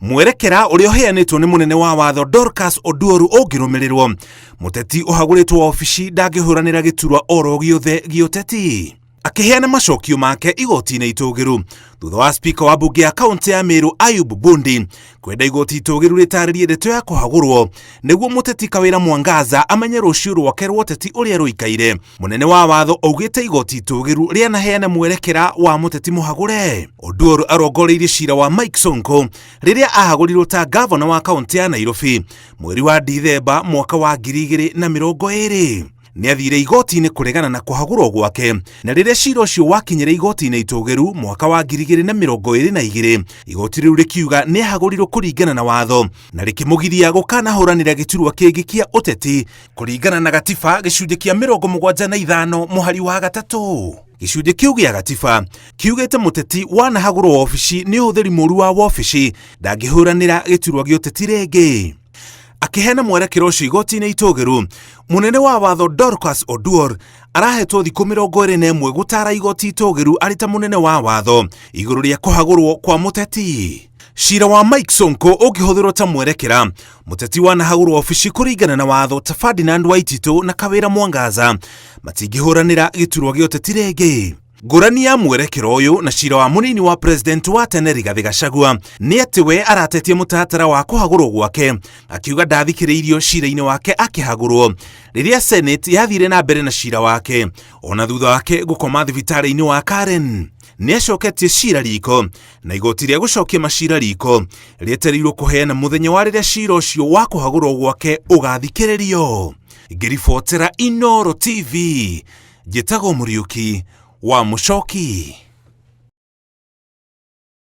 Mwerekera ũrĩa ũheanĩtwo nĩ mũnene wa watho Dorcas Oduoru ũngĩrũmĩrĩrwo, mũteti ũhagũrĩtwo wabici ndangĩhũranĩra gĩturwa oro gĩothe gĩa ũteti. Akĩheana macokio make igoti-inĩ itũgĩru thutha wa spika wa mbunge ya kaunti ya Meru Ayub Bundi kwenda igoti itũgĩru rĩtarĩrie ndeto ya kũhagũrwo nĩguo mũteti Kawĩra Mwangaza amenye rũciũ rwake rwa ũteti ũrĩa rũikaire. Mũnene wa watho augĩte igoti itũgĩru rĩanaheana mwerekera wa mũteti mũhagũre. Oduor arongoreirie cira wa Mike Sonko rĩrĩa ahagũrirwo ta gavana wa kaunti ya Nairobi mweri wa Dithemba mwaka wa 2020. Nĩ athire igoti-inĩ kũregana na kũhagũrwo gwake, na rĩrĩa cira ũcio wakinyire igoti-inĩ itũgĩru mwaka wa 2022, igoti rĩu rĩkiuga nĩ ahagũrirwo kũringana na watho na rĩkĩmũgiria gũkanahũranĩra gĩturwa kĩngĩ kĩa ũteti kũringana na gatiba gĩcunjĩ kĩa 75 mũhari wa 3. Gĩcunjĩ kĩu gĩa gatiba kiugĩte mũteti wanahagũrwo wabici nĩ ũhũthĩri mũru wa wabici ndangĩhũranĩra gĩturwa gĩa ũteti rĩngĩ. Akĩheana mwerekera ũcio igoti-inĩ itũgĩru, mũnene wa watho Dorcas Oduor arahetwo thikũ 21 gũtara igoti itũgĩru arĩ ta mũnene wa watho igũrũ rĩa kũhagũrwo kwa mũteti. Cira wa Mike Sonko ũngĩhũthĩrwo ta mwerekera, mũteti wanahagũrwo wabici kũringana na watho ta Ferdinand Waititũ na Kawĩra Mwangaza matingĩhũranĩra gĩturwa gĩa ũteti rĩngĩ. Ngũrani ya mwerekera ũyũ na cira wa mũnini wa president wa tene Rigathĩ Gachagua nĩ atĩ we aratetie mũtaratara wa kũhagũrwo gwake, akiuga ndathikĩrĩirio cira-inĩ wake akĩhagũrwo rĩrĩa Senate yathire na mbere na cira wake ona thutha wake gũkoma thibitarĩ-inĩ wa Karen. Nĩ acoketie cira riko na igoti rĩa gũcokia macira riko rĩetereirwo kũheana mũthenya wa rĩrĩa cira ũcio wa kũhagũrwo gwake ũgathikĩrĩrio. Ngĩribotera Inooro TV, njĩtagwo Mũriũki wa Mũcoki.